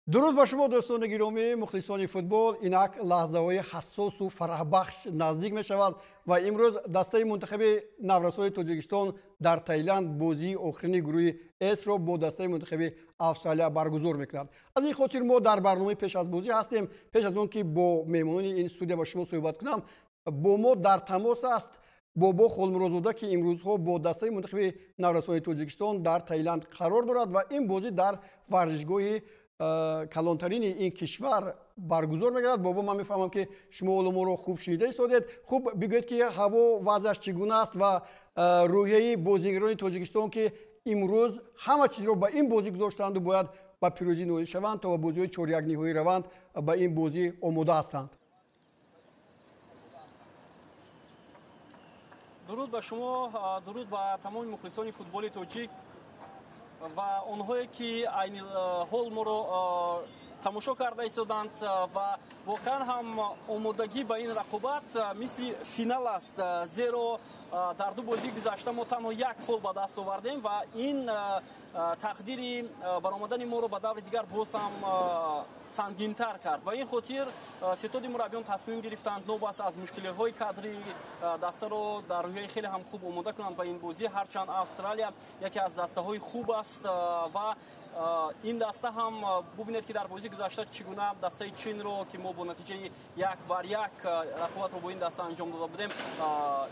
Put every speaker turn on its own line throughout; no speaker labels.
Дуруд ба шумо, дӯстони гиромӣ, мухлисони футбол. Инак лаҳзаҳои ҳассосу фараҳбахш наздик мешавад ва имрӯз дастаи мунтахаби наврасои Тоҷикистон дар Таиланд бозии охирини гурӯҳи С-ро бо дастаи мунтахаби Австралия баргузор мекунад. Аз ин хотир мо дар барномаи пеш аз бозӣ ҳастем. Пеш аз он ки бо меҳмонони ин студия ба шумо суҳбат кунам, бо мо дар тамос аст Бобо Холмурозода, ки имрӯзҳо бо дастаи мунтахаби наврасои Тоҷикистон дар Таиланд қарор дорад ва ин бозӣ дар варзишгоҳи калонтарини ин кишвар баргузор мегардад. Бобо, ман мефаҳмам, ки шумо ҳоло моро хуб шунида истодед. Хуб, бигӯед, ки ҳаво вазъаш чӣ гуна аст ва рӯҳияи бозигарони Тоҷикистон, ки имрӯз ҳама чизро ба ин бозӣ гузоштанду бояд ба пирӯзӣ ноил шаванд, то ба бозиҳои чорякниҳоӣ раванд, ба ин бозӣ омода ҳастанд.
Дуруд ба шумо, дуруд ба тамоми мухлисони футболи тоҷик ва онҳое, ки айни ҳол моро тамошо карда истоданд. Ва воқеан ҳам омодагӣ ба ин рақобат мисли финал аст, зеро дар ду бозии гузашта мо танҳо як хол ба даст овардем ва ин тақдири баромадани моро ба даври дигар боз ҳам сангинтар кард. Ба ин хотир ситоди мураббиён тасмим гирифтанд, новобаста аз мушкилиҳои кадрӣ, дастаро дар рӯҳияи хеле ҳам хуб омода кунанд ба ин бозӣ. Ҳарчанд Австралия яке аз дастаҳои хуб аст ва ин даста ҳам, бубинед, ки дар бозии гузашта чӣ гуна дастаи Чинро, ки мо бо натиҷаи 1-1 рақобатро бо ин даста анҷом дода будем,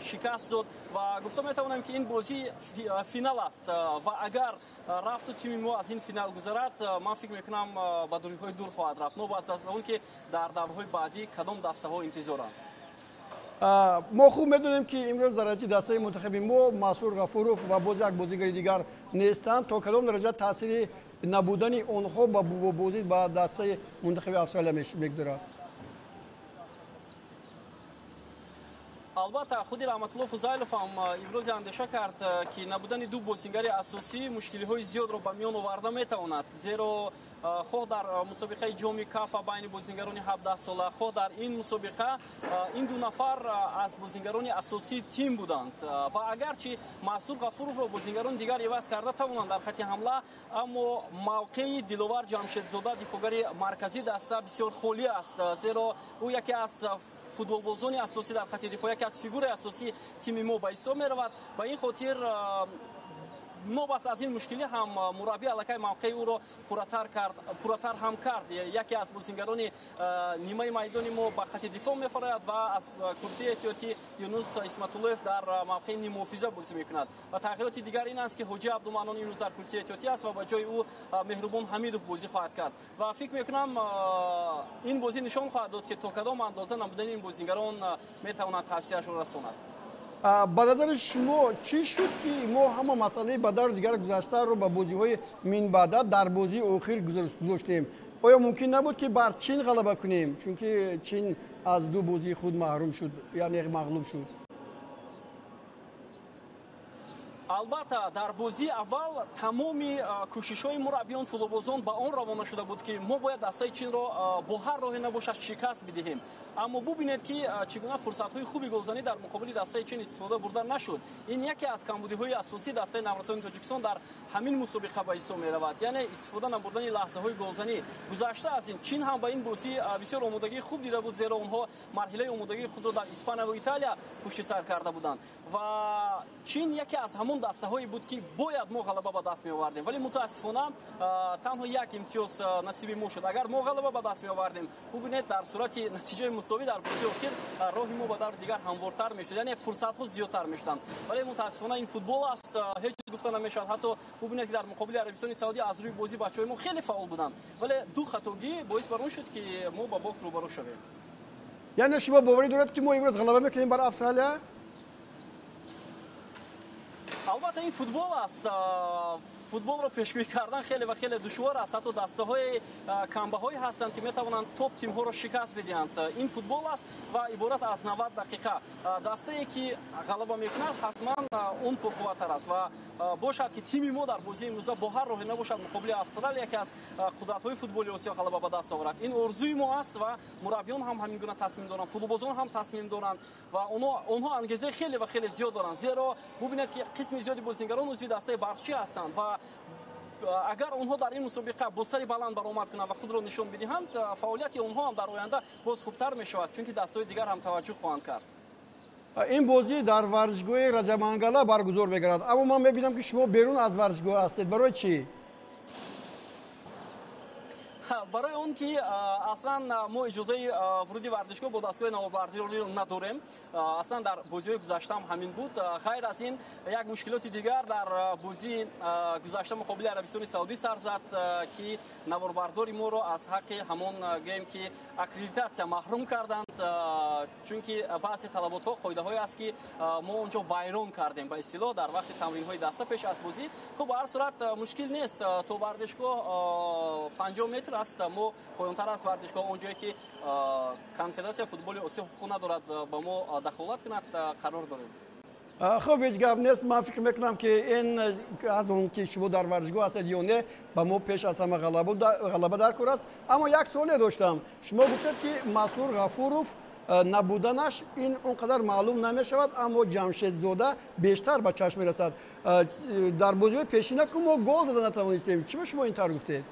шикаст дод. Ва гуфта метавонем, ки ин бозӣ финал аст ва агар рафту тими мо аз ин финал гузарад, ман фикр мекунам, ба дурӣҳои дур хоҳад рафт, новобаста аз он ки дар даврҳои баъдӣ кадом дастаҳо интизоранд.
Мо хуб медонем, ки имрӯз дар ҳайати дастаи мунтахаби мо Мансур Ғафуров ва боз як бозигари дигар нестанд. То кадом дараҷа таъсири набудани онҳо ба бозӣ ба дастаи мунтахаби Австралия мегузарад?
Албатта, худи Раҳматулло Фузайлов ҳам имрӯзе андеша кард, ки набудани ду бозингари асосӣ мушкилиҳои зиёдро ба миён оварда метавонад, зеро хоҳ дар мусобиқаи Ҷоми Кафа байни бозингарони 17-сола, хоҳ дар ин мусобиқа ин ду нафар аз бозингарони асосии тим буданд. Ва агарчи Мансур Ғафуровро бозингарони дигар иваз карда тавонанд дар хати ҳамла, аммо мавқеи Диловар Ҷамшедзода, дифоъгари марказии даста, бисёр холӣ аст, зеро ӯ яке аз футболбозони асосӣ дар хати дифоъ, яке аз фигураи асосии тими мо ба ҳисоб меравад. Ба ин хотир, новобаста аз ин мушкилӣ ҳам, мураббӣ аллакай мавқеи ӯро пурратар кард, пурратар ҳам кард. Яке аз бозингарони нимаи майдони мо ба хати дифоъ мефарояд ва аз курсии эҳтиётӣ Юнус Исматуллоев дар мавқеи ниммуҳофиза бозӣ мекунад. Ва тағйироти дигар ин аст, ки Ҳоҷи Абдуманнон имрӯз дар курсии эҳтиётӣ аст ва ба ҷои ӯ Меҳрубон Ҳамидов бозӣ хоҳад кард. Ва фикр мекунам, ин бозӣ нишон хоҳад дод, ки то кадом андоза набудани ин бозингарон метавонад таъсирашро расонад.
Ба назари шумо, чӣ шуд, ки мо ҳама масъалаи ба даври дигар гузаштаро ба бозиҳои минбаъда, дар бозии охир гузоштем? Оё мумкин набуд, ки бар Чин ғалаба кунем, чунки Чин аз ду бозии худ маҳрум шуд, яъне мағлуб шуд?
Албатта, дар бозии аввал тамоми кӯшишҳои мураббиён, футболбозон ба он равона шуда буд, ки мо бояд дастаи Чинро бо ҳар роҳе набошад шикаст бидиҳем. Аммо бубинед, ки чӣ гуна фурсатҳои хуби голзанӣ дар муқобили дастаи Чин истифода бурда нашуд. Ин яке аз камбудиҳои асосии дастаи наврасони Тоҷикистон дар ҳамин мусобиқа ба ҳисоб меравад, яъне истифода набурдани лаҳзаҳои голзанӣ. Гузашта аз ин, Чин ҳам ба ин бозӣ бисёр омодагии хуб дида буд, зеро онҳо марҳилаи омодагии худро дар Испания ва Италия пушти сар карда буданд. Ва Чин яке аз ҳамон дастаҳое буд, ки бояд мо ғалаба ба даст меовардем, вале мутаассифона танҳо як имтиёз насиби мо шуд. Агар мо ғалаба ба даст меовардем, бубинед, дар сурати натиҷаи мусовӣ дар бозии охир роҳи мо ба даври дигар ҳамвортар мешуд, яъне фурсатҳо зиёдтар мешуданд. Вале мутаассифона ин футбол аст, ҳеҷ гуфта намешавад. Ҳатто бубинед, ки дар муқобили Арабистони Саудӣ аз рӯи бозӣ бачаҳои мо хеле фаъол буданд, вале ду хатогӣ боис бар он шуд, ки мо ба бохт рӯбарӯ шавем.
Яъне шумо боварӣ доред, ки мо имрӯз ғалаба мекунем бар Австралия?
Албатта, ин футбол аст. Футболро пешгӯӣ кардан хеле ва хеле душвор аст. Ҳатто дастаҳои камбаҳое ҳастанд, ки метавонанд топ тимҳоро шикаст бидиҳанд. Ин футбол аст ва иборат аз 90 дақиқа. Дастае, ки ғалаба мекунад, ҳатман он пурқувваттар аст. Ва бошад, ки тими мо дар бозии имрӯза бо ҳар роҳе набошад муқобили Австралия, яке аз қудратҳои футболи Осиё, ғалаба ба даст оварад. Ин орзуи мо аст ва мураббиён ҳам ҳамин гуна тасмим доранд, футболбозон ҳам тасмим доранд ва онҳо ангезаи хеле ва хеле зиёд доранд, зеро бубинед, ки қисми зиёди бозингарон узви дастаи Барқчӣ ҳастанд ва Агар онҳо дар ин мусобиқа бо сари баланд баромад кунанд ва худро нишон бидиҳанд, фаъолияти онҳо ҳам дар оянда боз хубтар мешавад, чунки дастҳои дигар ҳам таваҷҷӯҳ хоҳанд кард.
Ин бозӣ дар варзишгоҳи Раҷамангала баргузор мегардад, аммо ман мебинам, ки шумо берун аз варзишгоҳ ҳастед. Барои чӣ?
Барои он ки аслан мо иҷозаи вуруди варзишгоҳ бо дастгоҳи наворбардорӣ надорем. Аслан дар бозиҳои гузашта ҳам ҳамин буд. Ғайр аз ин, як мушкилоти дигар дар бозии гузашта муқобили Арабистони Саудӣ сар зад, ки наворбардори моро аз ҳаққи ҳамон, гӯем ки, аккредитатсия маҳрум карданд, чунки баъзе талаботҳо, қоидаҳое аст, ки мо онҷо вайрон кардем, ба истилоҳ, дар вақти тамринҳои даста пеш аз бозӣ. Хуб, ба ҳар сурат, мушкил нест, то варзишгоҳ 50 метр аст. Мо поёнтар аз варзишгоҳ, он ҷое ки Конфедератсияи футболи Осиё ҳуқуқ надорад ба мо дахолат кунад, қарор дорем.
Хуб, ҳеҷ гап нест. Ман фикр мекунам, ки ин аз он ки шумо дар варзишгоҳ ҳастед ё не, ба мо пеш аз ҳама ғалаба дар кор аст. Аммо як суоле доштам. Шумо гуфтед, ки Мансур Ғафуров набуданаш ин он қадар маълум намешавад, аммо Ҷамшедзода бештар ба чашм мерасад. Дар бозиҳои пешина ку мо гол зада натавонистем. Чӣ ба шумо ин тавр гуфтед?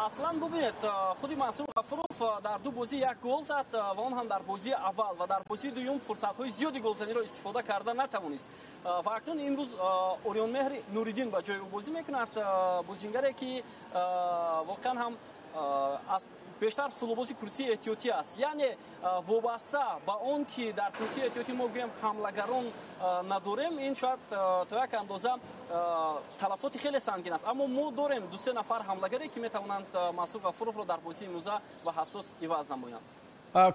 Аслан бубинед, худи Мансур Ғафуров дар ду бозӣ як гол зад ва он ҳам дар бозии аввал, ва дар бозии дуюм фурсатҳои зиёди голзаниро истифода карда натавонист. Ва акнун имрӯз Ориёнмеҳри Нуриддин ба ҷои ӯ бозӣ мекунад, бозингаре ки воқеан ҳам аз бештар футболбози курсии эҳтиётӣ аст. Яъне вобаста ба он ки дар курсии эҳтиётӣ мо, гӯем, ҳамлагарон надорем, ин шояд то як андоза талафоти хеле сангин аст, аммо мо дорем дусе нафар ҳамлагаре, ки метавонанд Мансур Ғафуровро дар бозии имрӯза ва ҳассос иваз намоянд.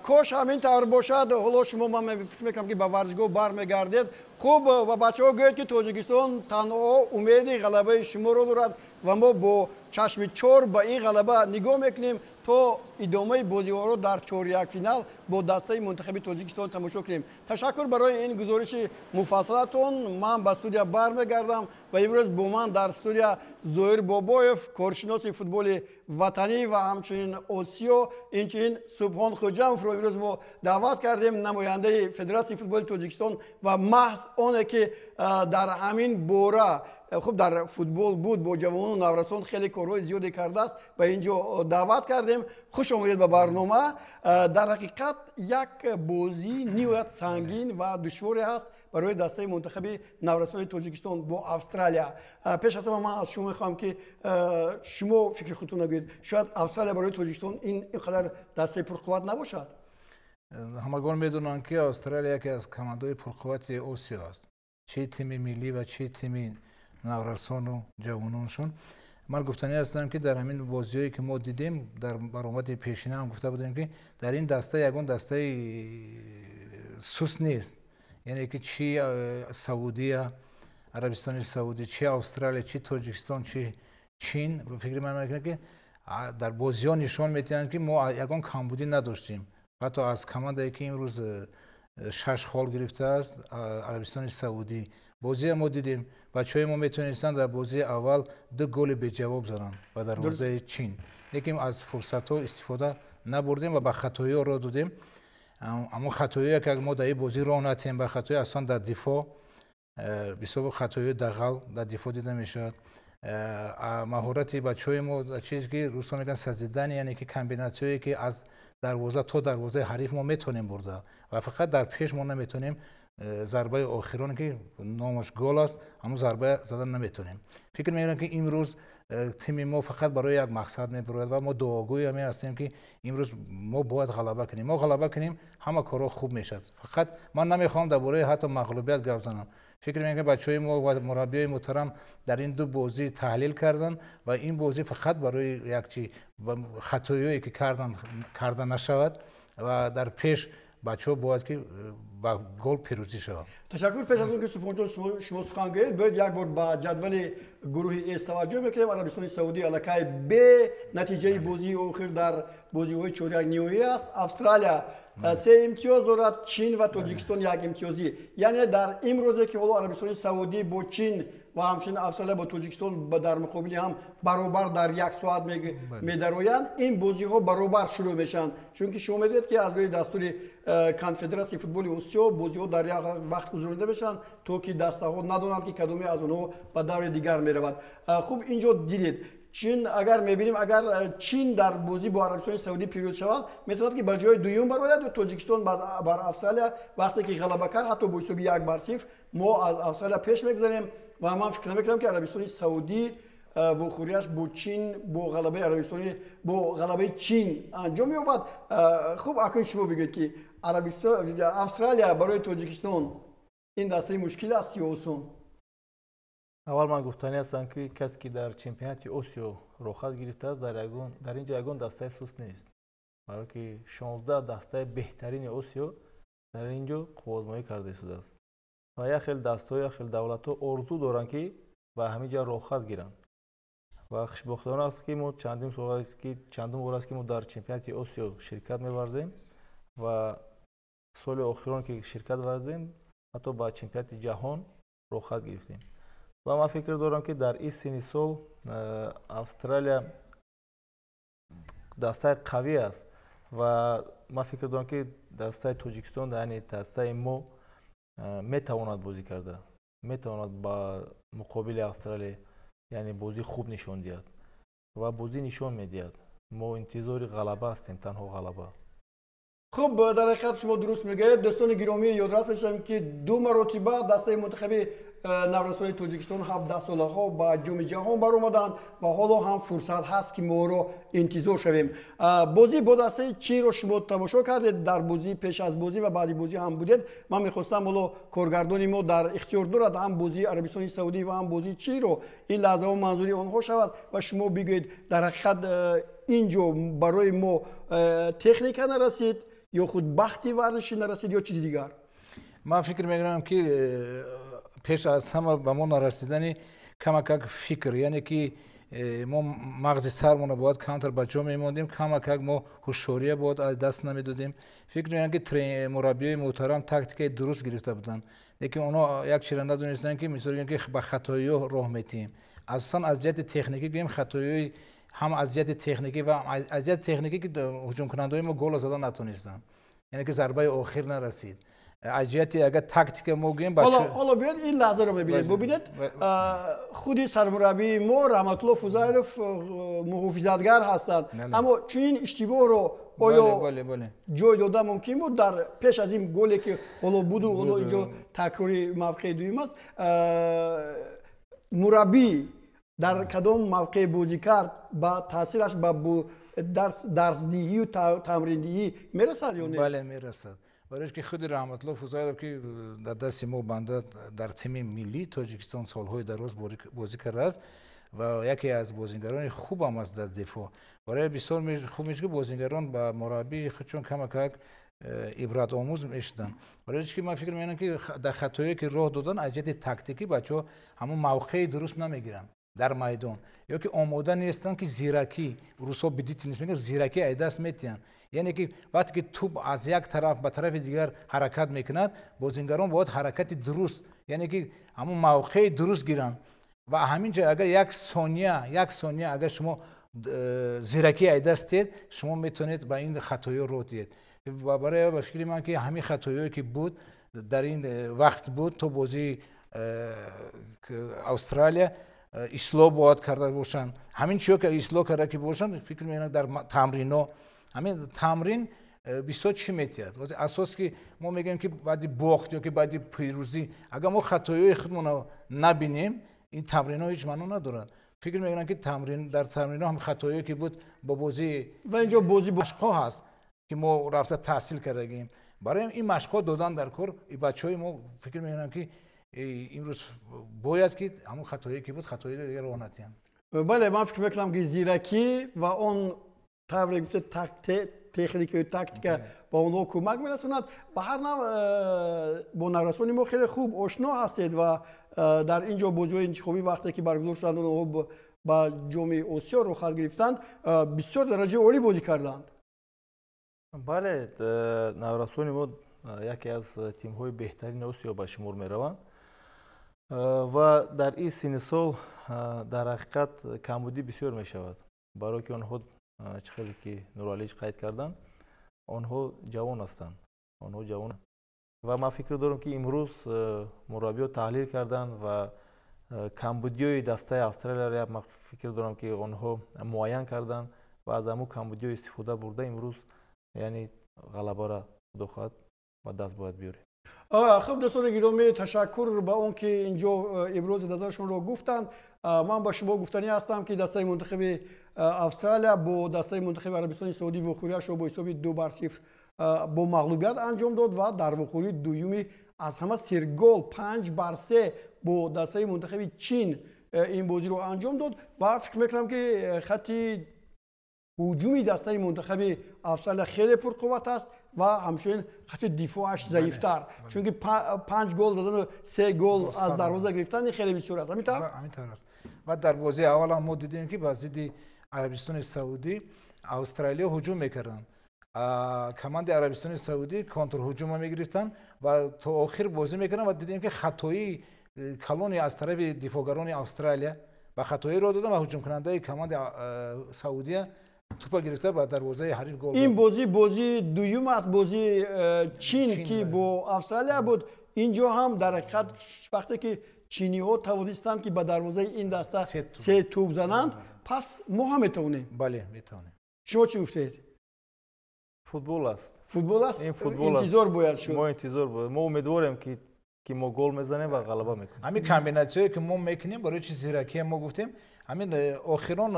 Кош ҳамин тавр бошад. Ҳоло шумо, ман фикр мекунам, ки ба варзишгоҳ бармегардед. Хуб, ва бачаҳо гӯед, ки Тоҷикистон танҳо умеди ғалабаи шуморо дорад ва мо бо чашми чор ба ин ғалаба нигоҳ мекунем, то идомаи бозиҳоро дар чорякфинал бо дастаи мунтахаби Тоҷикистон тамошо кунем. Ташаккур барои ин гузориши муфассалатон. Ман ба студия бармегардам ва имрӯз бо ман дар студия Зоир Бобоев, коршиноси футболи ватанӣ ва ҳамчунин Осиё, инчунин Субҳон Хоҷамовро имрӯз мо даъват кардем, намояндаи Федератсияи футболи Тоҷикистон ва маҳз оне ки дар ҳамин бора, хуб, дар футбол буд, бо ҷавону наврасон хеле корҳои зиёде кардааст, ба ин ҷо даъват кардем. Хуш омадед ба барнома. Дар ҳақиқат, як бозии ниҳоят сангин ва душворе ҳаст барои дастаи мунтахаби наврасони Тоҷикистон бо Австралия. Пеш аз ҳама ман аз шумо мехоҳам, ки шумо фикри худтон гӯед. Шояд Австралия барои Тоҷикистон ин қадар дастаи пурқувват набошад.
Ҳамагон медонанд, ки Австралия яке аз командаҳои пурқуввати Осиё аст, чи тими миллӣ ва чи тими наврасону ҷавононшон. Ман гуфтанӣ ҳастам, ки дар ҳамин бозиҳое, ки мо дидем, дар баромади пешина ҳам гуфта будем, ки дар ин даста ягон дастаи суст нест, яъне ки чи Саудия, Арабистони Саудӣ, чи Австралия, чи Тоҷикистон, чи Чин. Фикри ман мекунад, ки дар бозиҳо нишон медиҳанд, ки мо ягон камбудӣ надоштем. Ҳатто аз командае, ки имрӯз шаш хол гирифтааст, Арабистони Саудӣ, бозия мо дидем, бачаҳои мо метавонистанд дар бозии аввал ду голи беҷавоб зананд ба дарвозаи Чин, лекин аз фурсатҳо истифода набурдем ва ба хатоиҳо роҳ додем. Аммо хатоиҳое, ки мо дар ин бозӣ роҳ натиҳем, ба хатои аслан дар дифоъ, бисёр хатоиҳои дағал дар дифоъ дида мешавад. Маҳорати бачаҳои мо, чизе ки русо мегӯянд созидание, яъне ки комбинатсияое, ки аз дарвоза то дарвозаи ҳариф мо метавонем бурда ва фақат дар пеш мо наметавонем зарбаи охироне, ки номаш гол аст, ҳамон зарба задан наметавонем. Фикр мекунам, ки имрӯз тими мо фақат барои як мақсад мебурояд ва мо дуогӯи ҳамин ҳастем, ки имрӯз мо бояд ғалаба кунем. Мо ғалаба кунем, ҳама корҳо хуб мешавад. Фақат ман намехоҳам дар бораи ҳатто мағлубият гап занам. Фикр мекунам, бачаҳои мо ва мураббиёи муҳтарам дар ин ду бозӣ таҳлил карданд ва ин бозӣ фақат барои як чи, хатоиҳое, ки кардан, карда нашавад ва дар пеш бачаҳо бояд ки ба гол пирӯзӣ шаванд.
Ташаккур. Пеш аз он ки, Субҳонҷон, шумо сухан гӯед, бояд як бор ба ҷадвали гурӯҳи С таваҷҷӯҳ мекунем. Арабистони Саудӣ аллакай бе натиҷаи бозии охир дар бозиҳои чоряк ниҳоӣ аст. Австралия 3 имтиёз дорад, Чин ва Тоҷикистон 1 имтиёзӣ. Яъне дар имрӯзе ки ҳоло Арабистони Саудӣ бо Чин ва ҳамчунин Австралия бо Тоҷикистон дар муқобили ҳам баробар дар 1 соат медароянд, ин бозиҳо баробар шурӯъ мешаванд. Чунки шумо медонед ки аз рӯи дастури Конфедератсияи футболи Осиё бозиҳо дар як вақт гузаронида мешаванд, то ки дастаҳо надонанд ки кадоме аз онҳо ба даври дигар меравад. Хуб, инҷо дидед, Чин агар мебинем, агар Чин дар бозӣ бо Арабистони Саудӣ пирӯз шавад, метавонад ки ба ҷои дуюм барояд. Тоҷикистон бар Австралия вақте ки ғалаба кард, ҳатто бо ҳисоби 1-0 мо аз Австралия пеш мегузарем ва ман фикр намекунам ки Арабистони Саудӣ вохӯрияш бо Чин бо ғалабаи Арабистони бо ғалабаи Чин анҷом меёбад. Хуб, акнун шумо бигӯед ки Австралия барои Тоҷикистон ин дастаи мушкил аст ё осон?
Аввал ман гуфтанӣ ҳастам ки касе ки дар чемпионати Осиё роҳхат гирифтааст, дар ин ҷо ягон дастаи суст нест, барое ки 16 дастаи беҳтарини Осиё дар ин ҷо қувваозмоӣ карда истодааст ва як хел дастаҳо, як хел давлатҳо орзу доранд ки ба ҳамин ҷо роҳхат гиранд. Ва хушбахтона аст ки мо чандум бор аст ки мо дар чемпионати Осиё ширкат меварзем ва соли охирон ки ширкат варзем, ҳатто ба чемпионати ҷаҳон роҳхат гирифтем. Ва ман фикр дорам ки дар ин синни сол Австралия дастаи қавӣ аст ва ман фикр дорам ки дастаи Тоҷикистон, яъне дастаи мо метавонад бозӣ карда, метавонад ба муқобили Австралия яъне бозӣ хуб нишон диҳад ва бозӣ нишон медиҳад. Мо интизори ғалаба ҳастем, танҳо ғалаба.
Хуб, дар ҳақиқат шумо дуруст мегӯед. Дӯстони гиромӣ, ёдрас мешавем ки 2 маротиба дастаи мунтахаби наврасони Тоҷикистон 17 солаҳо ба Ҷоми ҷаҳон баромаданд ва ҳоло ҳам фурсат ҳаст ки моро интизор шавем. Бозӣ бо дастаи Чинро шумо тамошо кардед, дар бозӣ пеш аз бозӣ ва баъди бозӣ ҳам будед. Ман мехостам, ҳоло коргардони мо дар ихтиёр дорад ҳам бозии Арабистони Саудӣ ва ҳам бозии Чинро, ин лаҳзаҳо манзури онҳо шавад ва шумо бигӯед, дар ҳақиқат ин ҷо барои мо техника нарасид ё худ бахти варзишӣ нарасид ё чизи дигар?
Ман фикр мекунам ки пеш аз ҳама ба мо нарасидани камакак фикр, яъне ки мо мағзи сармонро бояд камтар ба ҷо мемондем, камакак мо ҳушёрия бояд аз даст намедодем. Фикр мекунам ки мураббиёи муҳтарам тактикаи дуруст гирифта буданд, лекин онҳо як чизро надонистанд ки мисол ки ба хатоиҳо роҳ метиҳем. Асосан аз ҷиҳати техникӣ гӯем, хатоиҳои ҳам аз ҷиҳати техникӣ ва аз ҷиҳати техникӣ ки ҳуҷумкунандаҳои мо гола зада натонистанд, яъне ки зарбаи охир нарасид. Аз ҷиҳати агар тактика мо гӯем,
ҳоло биёед ин лаҳзаро мебинед. Бубинед, худи сармураббии мо Раҳматулло Фузайлов муҳофизатгар ҳастанд, аммо чунин иштибоҳро оё ҷой дода мумкин буд дар пеш аз ин голе ки ҳоло буду ҳоло инҷо такрори мавқеи дуюм аст? Мураббӣ дар кадом мавқеъ бозӣ кард, ба таъсираш ба дарсдиҳию тамриндиҳӣ мерасад ё не?
Бале, мерасад, барои ки худи Раҳматулло Фузайлов, ки дар дасти мо банда дар тими миллии Тоҷикистон солҳои дароз бозӣ кардааст ва яке аз бозингарони хубам аст дар дифоъ, барои бисёр хуб мешуд ки бозингарон ба мураббии худшон камакак ибратомӯз мешуданд. Барои ки ман фикр мекунам ки дар хатое ки роҳ додан аз ҷиҳати тактикӣ, бачаҳо ҳамон мавқеи дуруст намегиранд дар майдон ё ки омода нестанд, ки зиракӣ, русҳо бдительность мегӯянд, зиракӣ аз даст метиҳанд. Яъне ки вақте ки тӯб аз як тараф ба тарафи дигар ҳаракат мекунад, бозингарон бояд ҳаракати дуруст, яъне ки ҳамон мавқеи дуруст гиранд. Ва ҳамин ҷо агар як сония, як сония агар шумо зиракӣ аз даст диҳед, шумо метавонед ба ин хатоиҳо роҳ диҳед. Ва барои ба фикри ман ки ҳамин хатоиҳое ки буд дар ин вақт буд, то бозии Австралия ислоҳ бояд карда бошанд. Ҳамин чиҳо ки ислоҳ карда ки бошанд, фикр мекунам дар тамринҳо, ҳамин тамрин бисёр чӣ метиҳад. Асос ки мо мегӯем ки баъди бохт ё ки баъди пирӯзӣ агар мо хатоиҳои худмонро набинем, ин тамринҳо ҳеҷ маъно надорад. Фикр мекунам ки тамрин дар тамринҳо ҳам хатоиҳое ки буд бо бозӣ
ва инҷо бозӣ
машқҳо ҳаст ки мо рафта таҳсил кардагием. Барои ин машқҳо додан дар кор бачаҳои мо, фикр мекунам ки имрӯз бояд ки ҳамон хатое ки буд, хатои дигар роҳ надиҳанд.
Бале, ман фикр мекунам ки зиракӣ ва он тавре гуфте техникаю тактика ба онҳо кӯмак мерасонад. Ба ҳар нав бо наврасони мо хеле хуб ошно ҳастед ва дар ин ҷо бозиҳои интихобӣ вақте ки баргузор шуданд, онҳо ба Ҷоми Осиё роҳхат гирифтанд, бисёр дараҷаи олӣ бозӣ карданд.
Бале, наврасони мо яке аз тимҳои беҳтарини Осиё ба шумор мераванд ва дар ин синни сол дар ҳақиқат камбудӣ бисёр мешавад, барое ки онҳо, чӣ хеле ки Нуралич қайд карданд, онҳо ҷавон ҳастанд, онҳо ҷавон ва ман фикр дорам, ки имрӯз мураббиҳо таҳлил карданд ва камбудиҳои дастаи Австралияро, ман фикр дорам, ки онҳо муайян карданд ва аз ҳамун камбудиҳо истифода бурда, имрӯз яъне ғалабаро, худо хоҳад, ба даст бояд биёрем.
Хуб, дӯстони гиромӣ, ташаккур ба он ки инҷо ибрози назаршонро гуфтанд. Ман ба шумо гуфтанӣ ҳастам, ки дастаи мунтахаби Австралия бо дастаи мунтахаби Арабистони Саудӣ вохӯрияшро бо ҳисоби 2-0 бо мағлубият анҷом дод ва дар вохӯрии дуюми аз ҳама сергол, 5-3, бо дастаи мунтахаби Чин ин бозиро анҷом дод. Ва фикр мекунам, ки хатти ҳуҷуми дастаи мунтахаби Австралия хеле пурқувват аст ва ҳамчунин хатти дифоаш заифтар, чунки панҷ гол задану се гол аз дарвоза гирифтан хеле бисёр аст. Ҳамин тавр?
Ҳамин тавр аст. Ва дар бозии аввал ҳам мо дидем, ки ба зидди Арабистони Саудӣ австралиё ҳуҷум мекарданд, командаи Арабистони Саудӣ контрҳуҷума мегирифтанд ва то охир бозӣ мекарданд. Ва дидем, ки хатои калони аз тарафи дифоъгарони Австралия ба хатоӣ роҳ доданд ва ҳуҷумкунандаи командаи Саудия тӯпа гирифта, ба дарвозаи ҳариф гол.
Ин бозӣ бозии дуюм аст, бозии Чин, ки бо Австралия буд. Инҷо ҳам дар ҳақиқат вақте ки чиниҳо тавонистанд, ки ба дарвозаи ин даста се тӯб зананд, пас мо ҳам метавонем.
Бале, метавонем.
Шумо чӣ гуфтед?
Футбол аст.
Футбол аст, интизор бояд шуд.
Мо интизор бояд, мо умедворем, ки мо гол мезанем ва ғалаба мекунем.
Ҳамин комбинатсияе, ки мо мекунем, барои чи зиракия мо гуфтем, ҳамин охирон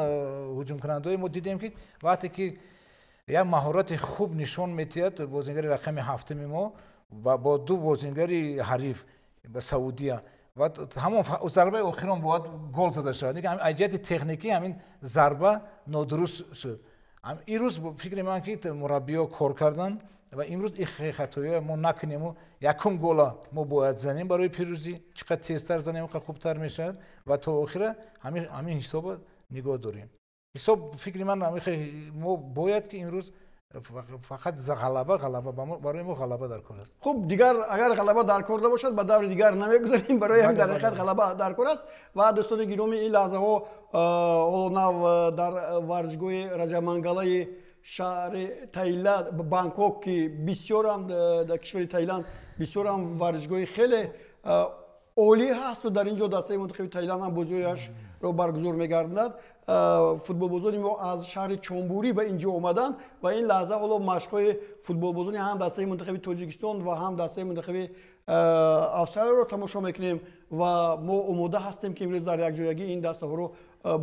ҳуҷумкунандаҳои мо дидем, ки вақте ки як маҳорати хуб нишон метиҳад бозингари рақами ҳафтуми мо бо ду бозингари ҳариф ба Саудия, ва ҳамон зарбаи охирон бояд гол зада шавад. Аз ҷиҳати техникӣ ҳамин зарба нодуруст шуд. Имрӯз фикри ман, ки мураббиҳо кор карданд ва имрӯз ин хатоиҳо мо накунему якум гола мо бояд занем барои пирӯзӣ. Чӣ қадр тезтар занем, қадр хубтар мешавад ва то охира ҳамин ҳисоба нигоҳ дорем. Ҳисоб, фикри ман, мо бояд ки имрӯз фақат ғалаба, барои мо ғалаба дар кор аст.
Хуб, дигар агар ғалаба дар кор набошад, ба даври дигар намегузарем. Барои ҳамин дар ҳақиқат ғалаба дар кор аст. Ва дӯстони гиромӣ, ин лаҳзаҳо ҳоло нав дар варзишгоҳи Раҷамангалаи шаҳри Таиланд, Бангкок, ки бисёрам дар кишвари Таиланд бисёрам варзишгоҳи хеле олӣ ҳасту дар ин ҷо дастаи мунтахаби Таиланд ҳам бозиҳояшро баргузор мегардонад, футболбозони мо аз шаҳри Чонбурӣ ба ин ҷо омаданд. Ва ин лаҳза ҳоло машқҳои футболбозони ҳам дастаи мунтахаби Тоҷикистон ва ҳам дастаи мунтахаби Австралияро тамошо мекунем ва мо омода ҳастем, ки имрӯз дар якҷоягӣ ин дастаҳоро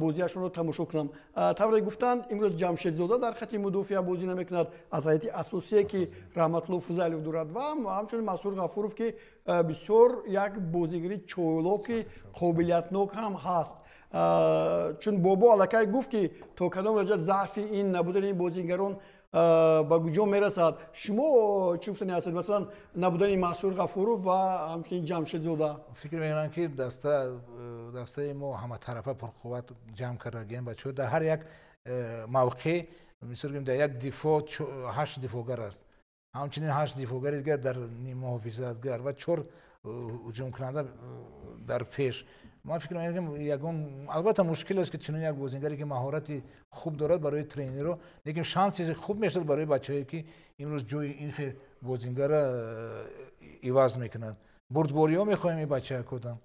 бозиашонро тамошо кунам. Тавре гуфтанд, имрӯз Ҷамшедзода дар хати мудофиа бозӣ намекунад аз ҳайати асосие, ки Раҳматулло Фузайлов дорад, ва ҳамчунин Мансур Ғафуров, ки бисёр як бозигари чолоки қобилиятнок ҳам ҳаст. Чун бобо аллакай гуфт, ки то кадом дараҷа заъфи ин набудани ин бозигарон ба куҷо мерасад. Шумо чӣ гуфтани ҳастед, масалан, набудани Мансур Ғафуров ва ҳамчунин Ҷамшедзода?
Фикр мекунам, ки дастаи мо ҳаматарафа пурқувват ҷамъ кардагием бачаҳо. Дар ҳар як мавқеъ, мисол гӯем, дар як дифоъ ҳашт дифоъгар аст, ҳамчунин ҳашт дифоъгари дигар дар нимуҳофизатгар ва чор ҳуҷумкунанда дар пеш. Ман фикр мекунам, ягон албатта мушкил аст, ки чунин як бозингаре, ки маҳорати хуб дорад, барои тренеро, лекин шанси хуб мешавад барои бачаҳое, ки имрӯз ҷои ин хел бозингара иваз мекунанд. Бурдбориҳо мехоҳем ин бачаакодам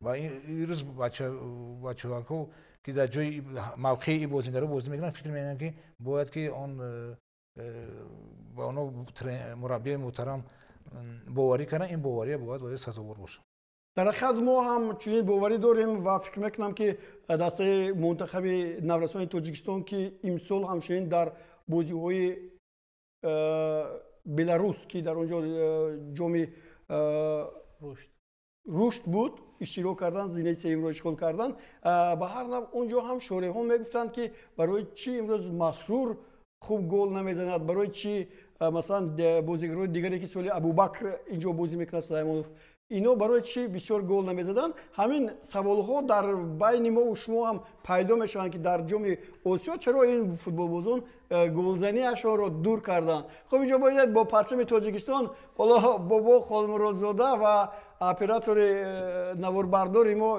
ва имрӯз бачаҳако, ки дар ҷои мавқеи ин бозингаро бозӣ мекунанд, фикр мекунам, ки бояд ки он ба онҳо мураббии муҳтарам боварӣ карданд, ин бовария бояд бояд сазовор бошад.
Дар ҳақиқат мо ҳам чунин боварӣ дорем ва фикр мекунам, ки дастаи мунтахаби наврасони Тоҷикистон, ки имсол ҳамчунин дар бозиҳои Беларус, ки дар он ҷо ҷоми рушд буд, иштирок карданд, зинаи сеюмро ишғол карданд. Ба ҳар нав, он ҷо ҳам шореҳон мегуфтанд, ки барои чӣ имрӯз Масрур хуб гол намезанад, барои чӣ, масалан, бозигарои дигаре, ки соли Абубакр инҷо бозӣ мекунад, Сулаймонов. Ино барои чӣ бисёр гол намезаданд? Ҳамин саволҳо дар байни мо шумо ҳам пайдо мешаванд, ки дар Ҷоми Осиё чаро ин футболбозон голзаниашонро дур карданд. Хуб, инҷо бояд бо парчами Тоҷикистон ҳоло Бобо Холмуродзода ва оператори наворбардори мо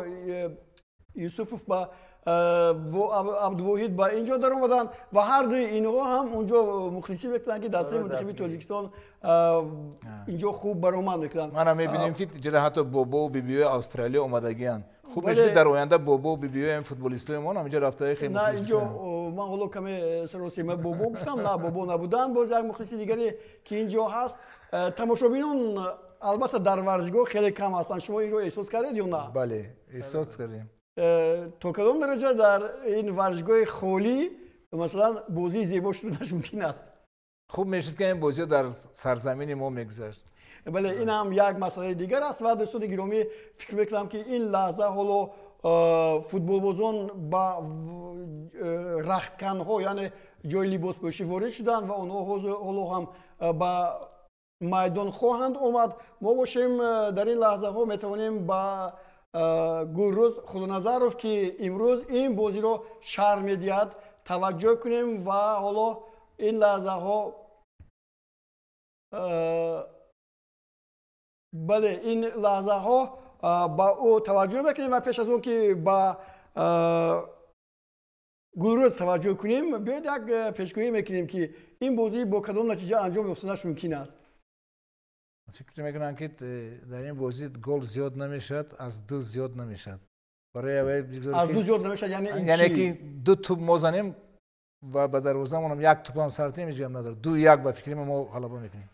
Юсупов ба Абдувоҳид ба инҷо даромаданд ва ҳардуи инҳо ҳам унҷо мухлисӣ мекунанд, ки дастаи мунтахаби Тоҷикистон инҷо хуб баромад мекунанд.
Мана мебинем, ки ҷара ҳатто бобову бибиҳои Австралия омадагианд. Хуб мешуд, дар оянда бобову бибиҳои футболистои мо ҳаминҷо рафтаи хеле.
На, инҷо ман ҳоло каме саросема, бобо гуфтам, на, бобо набуданд. Боз як мухлиси дигаре, ки инҷо ҳаст. Тамошобинон албатта дар варзишгоҳ хеле кам ҳастанд. Шумо инро эҳсос кардед ё на?
Бале, эҳсос кардем.
То кадом дараҷа дар ин варзишгоҳи холӣ, масалан, бозии зебо шуданаш мумкин аст?
Хуб мешуд, ки ин бозиҳо дар сарзамини мо мегузашт.
Бале, ин ҳам як масъалаи дигар аст. Ва дӯстони гиромӣ, фикр мекунам, ки ин лаҳза ҳоло футболбозон ба рахтканҳо, яъне ҷои либоспӯшӣ ворид шуданд ва онҳо ҳоло ҳам ба майдон хоҳанд омад. Мо бошем, дар ин лаҳзаҳо метавонем ба Гулрӯз Худоназаров, ки имрӯз ин бозиро шарҳ медиҳад, таваҷҷӯҳ кунем. Ва ҳоло ин лаҳзаҳо, бале, ин лаҳзаҳо ба ӯ таваҷҷӯҳ мекунем. Ва пеш аз он ки ба Гулрӯз таваҷҷӯҳ кунем, биёед як пешгӯӣ мекунем, ки ин бозӣ бо кадом натиҷа анҷом ёфтанаш мумкин аст.
Фикр мекунам, ки дар ин бозӣ гол зиёд намешавад, аз ду зиёд намешавад.
Аз ду зиёд намешавад,
яъне ки ду тӯб мо занем ва ба дарвозамонам як тӯбам сартем, ҳеҷ гап надорад. 2-1 ба фикри мо ғалаба мекунем.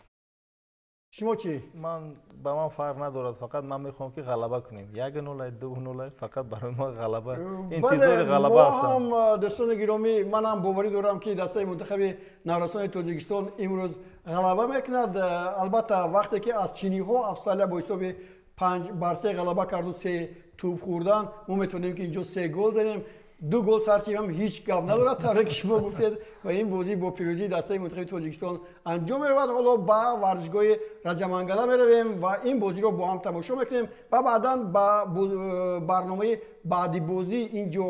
Шумо чӣ?
Ман ба ман фарқ надорад, фақат ман мехоҳам, ки ғалаба кунем. 1-0, 2-0, фақат барои мо ғалаба, интизори ғалаба ҳастам.
Ҳам, дӯстони гиромӣ, ман ҳам боварӣ дорам, ки дастаи мунтахаби наврасони Тоҷикистон имрӯз ғалаба мекунад. Албатта, вақте ки аз чиниҳо Австралия бо ҳисоби 5-3 ғалаба карду се тӯб хӯрдан, мо метавонем, ки инҷо се гол занем. Ду гол сартим ҳам ҳеҷ гап надорад, тавре ки шумо гуфтед, ва ин бозӣ бо пирӯзии дастаи мунтахаби Тоҷикистон анҷом меёбад. Ҳоло ба варзишгоҳи Раҷамангала меравем ва ин бозиро бо ҳам тамошо мекунем ва баъдан ба барномаи баъди бозӣ инҷо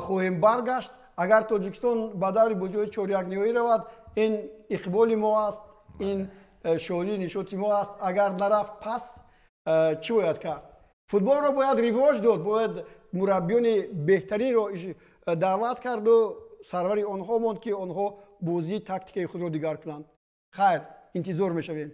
хоҳем баргашт. Агар Тоҷикистон ба даври бозиҳои чорякниҳоӣ равад, ин иқболи мо аст, ин шодии нишоти мо аст. Агар нарафт, пас чӣ бояд кард? Футболро бояд ривоҷ дод, бояд мураббиёни беҳтаринро даъват карду сарвари онҳо монд, ки онҳо бозии тактикаи худро дигар кунанд. Хайр, интизор мешавем.